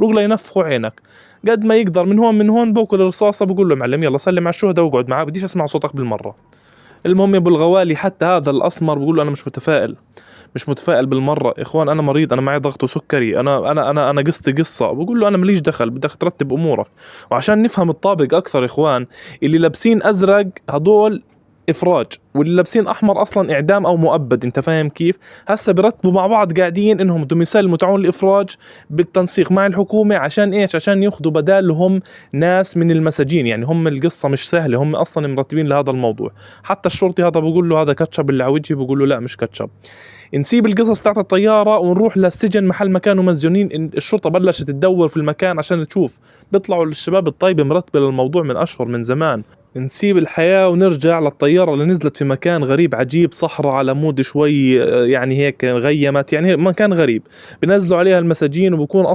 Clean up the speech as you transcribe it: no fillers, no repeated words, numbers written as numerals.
روق لينفخوا عينك قد ما يقدر من هون من هون، باكل الرصاصه، بقول له معلم يلا سلم على الشهداء واقعد معاه، بديش اسمع صوتك بالمره. المهم يا ابو الغوالي، حتى هذا الاسمر بقول له انا مش متفائل، مش متفائل بالمره. يا اخوان انا مريض، انا معي ضغط وسكري، انا قصتي قصه. بقول له انا ماليش دخل، بدك ترتب امورك. وعشان نفهم الطابق اكثر يا اخوان، اللي لابسين ازرق هدول افراج، واللي لابسين احمر اصلا اعدام او مؤبد، انت فاهم كيف؟ هسه برتبوا مع بعض قاعدين انهم بدهم يسلموا تعون الافراج بالتنسيق مع الحكومه، عشان ايش؟ عشان ياخذوا بدالهم ناس من المساجين. يعني هم القصه مش سهله، هم اصلا مرتبين لهذا الموضوع. حتى الشرطي هذا بقول له هذا كاتشب اللي على وجهي، بقول له لا مش كاتشب. نسيب القصص تاعت الطيارة ونروح للسجن محل ما كانوا مسجونين. الشرطة بلشت تدور في المكان عشان تشوف، بيطلعوا الشباب الطيبة مرتبه للموضوع من اشهر من زمان. نسيب الحياة ونرجع للطيارة اللي نزلت في مكان غريب عجيب، صحراء على مود شوي، يعني هيك غيمت، يعني مكان غريب. بنزلوا عليها المساجين وبكون اصلا